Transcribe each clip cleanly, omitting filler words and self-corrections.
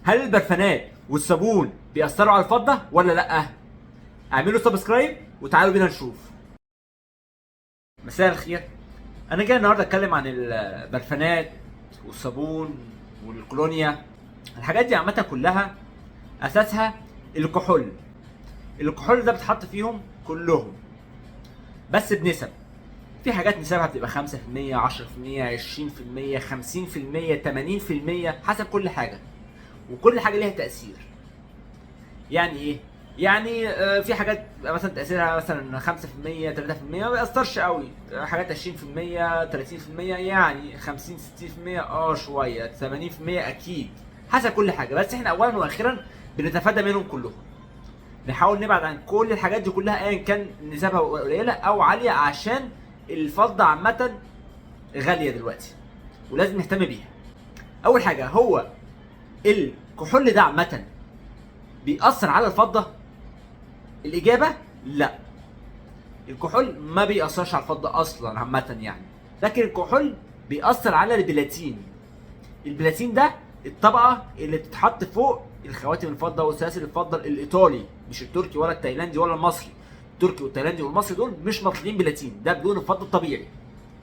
هل البرفانات والصابون بيأثروا على الفضة ولا لا؟ اعملوا subscribe وتعالوا بينا نشوف. مساء الخير، انا جاي النهارده اتكلم عن البرفانات والصابون والكولونيا. الحاجات دي عامة كلها اساسها الكحول. الكحول ده بيتحط فيهم كلهم بس بنسب. في حاجات نسبها بتبقى 5%، 10%، 20%، 50%، 80%، حسب كل حاجة، وكل حاجة ليها تأثير. يعني ايه؟ يعني في حاجات بيبقى مثلا تأثيرها مثلا 5%، 3%، ما بيأثرش قوي. حاجات 20%، 30%، يعني 50، 60%، شوية 80% أكيد، حسب كل حاجة. بس احنا أولا وأخيرا بنتفادى منهم كلهم، نحاول نبعد عن كل الحاجات دي كلها ايا كان نسبها قليله او عالية، عشان الفضة عامة غالية دلوقتي ولازم نهتم بيها. اول حاجة، هو الكحول ده عامة بيأثر على الفضة؟ الاجابة لا، الكحول ما بيأثرش على الفضة اصلا عامة يعني. لكن الكحول بيأثر على البلاتين. البلاتين ده الطبقة اللي بتتحط فوق الخواتم الفضة والسلاسل الفضة الايطالي، مش التركي ولا التايلاندي ولا المصري. التركي والتايلاندي والمصري دول مش مطلين بلاتين، ده بلون الفضة الطبيعي.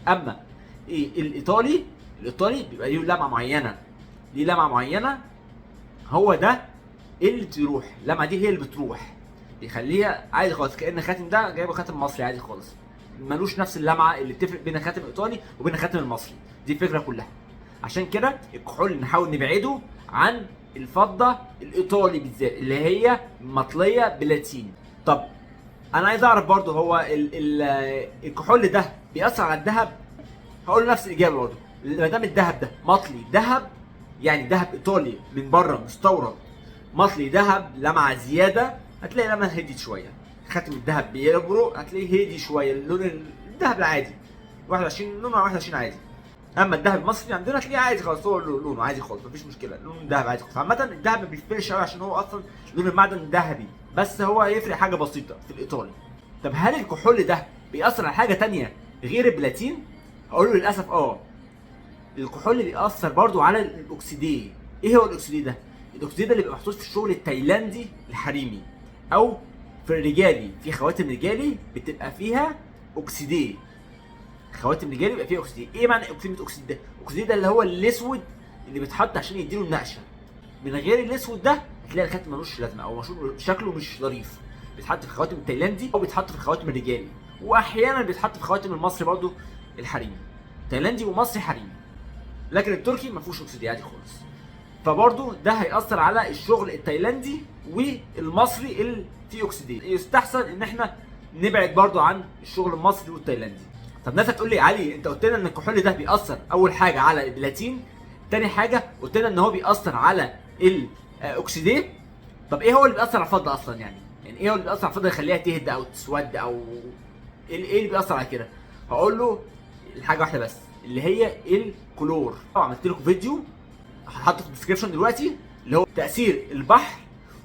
اما إيه الايطالي، الايطالي بيبقى ليه لمعة معينة، ليه لمعة معينة، هو ده اللي بتروح اللمعة دي، هي اللي بتروح بيخليها عادي خالص، كأن الخاتم ده جايبه خاتم مصري عادي خالص، ملوش نفس اللمعة اللي بتفرق بين الخاتم الايطالي وبين الخاتم المصري. دي الفكرة كلها. عشان كده الكحول نحاول نبعده عن الفضة الايطالي بالذات اللي هي مطليه بلاتين. طب انا عايز اعرف برضو، هو ال ال الكحول ده بيأثر على الذهب؟ هقول نفس الاجابة برضو، ما دام الذهب ده مطلي ذهب، يعني ذهب ايطالي من بره مستورد مطلي ذهب لمعة زيادة، هتلاقي لمعة هديت شوية، خاتم الذهب بيبرق، هتلاقيه هدي شوية اللون الذهب العادي 21، لونه 21 عادي. اما الذهب المصري عندنا تلاقيه عادي خالص، هو لونه عادي خالص، مفيش مشكلة، لون الذهب عادي خالص. عامة الذهب ما بيفرقش قوي عشان هو اصلا لون المعدن ذهبي، بس هو هيفرق حاجة بسيطة في الايطالي. طب هل الكحول ده بيأثر على حاجة تانية غير البلاتين؟ هقول له للاسف الكحول بيأثر برضو على ال oxydé. ايه هو ال oxydé ده؟ ال oxydé ده اللي بيبقى محطوط في الشغل التايلاندي الحريمي او في الرجالي، في خواتم رجالي بتبقى فيها oxydé، خواتم رجالي بيبقى فيها oxydé. ايه معنى كلمة oxydé ده؟ oxydé ده اللي هو الاسود اللي بيتحط عشان يديله النقشه، من غير الاسود ده هتلاقي الخاتم ملوش لازمه او شكله مش ظريف. بيتحط في الخواتم التايلاندي او بيتحط في الخواتم الرجالي، واحيانا بيتحط في خواتم المصري برضو الحريمي، تايلاندي ومصري حريمي. لكن التركي ما فيهوش oxydé عادي خالص. فبرضو ده هيأثر على الشغل التايلاندي والمصري اللي فيه oxydé. يستحسن ان احنا نبعد برضو عن الشغل المصري والتايلاندي. طب ناس هتقول لي علي انت قلت لنا ان الكحول ده بيأثر اول حاجة على البلاتين، تاني حاجة قلت لنا ان هو بيأثر على ال oxydé، طب ايه هو اللي بيأثر على الفضة اصلا؟ يعني ايه هو اللي بيأثر على الفضة يخليها تهدى او تسود او ايه اللي بيأثر على كده؟ هقول له الحاجة واحدة بس اللي هي الكلور. عملت لكم فيديو هحطه في ال description دلوقتي، اللي هو تأثير البحر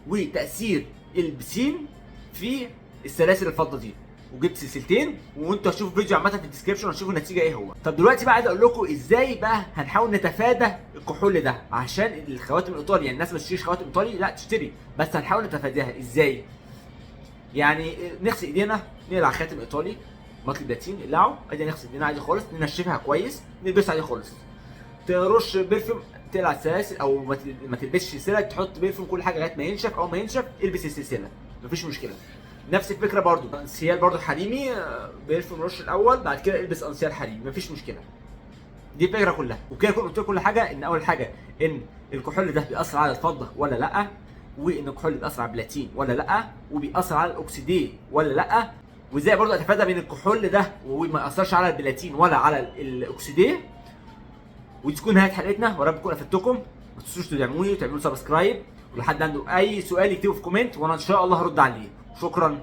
وتأثير البسين في السلاسل الفضة دي، وجبت سلسلتين، وانتوا هتشوفوا فيديو عامة في ال description وهتشوفوا النتيجة ايه هو. طب دلوقتي بقى عايز اقول لكم ازاي بقى هنحاول نتفادى الكحول ده عشان الخواتم الايطالي، يعني الناس ما تشتريش خواتم ايطالي، لا تشتري، بس هنحاول نتفاداها ازاي؟ يعني نغسل ايدينا، نقلع خاتم ايطالي مطلي بلاتين، نقلعه ادي، نغسل ايدينا عادي خالص، ننشفها كويس، نلبسها عادي خالص. ترش perfume، تقلع السلاسل او ما تلبسش سلسلة، تحط perfume كل حاجة لغاية ما ينشف، او ما ينشف البس السلسلة، مفيش مشكلة. نفس الفكرة برضو انسيال برضو حريمي، perfume رش الاول، بعد كده البس انسيال حريمي، مفيش مشكلة. دي الفكرة كلها. وكده اكون قلت لكم كل حاجة، ان اول حاجة ان الكحول ده بيأثر على الفضة ولا لا، وان الكحول بيأثر على البلاتين ولا لا، وبيأثر على ال oxydé ولا لا، وازاي برضو اتفادى من الكحول ده وما يأثرش على البلاتين ولا على ال oxydé. ودي تكون نهاية حلقتنا، ورب تكون افدتكم. ما تنسوش تدعموني وتعملوا subscribe، ولو حد عنده اي سؤال يكتبه في comment وانا ان شاء الله هرد عليه. شكرا.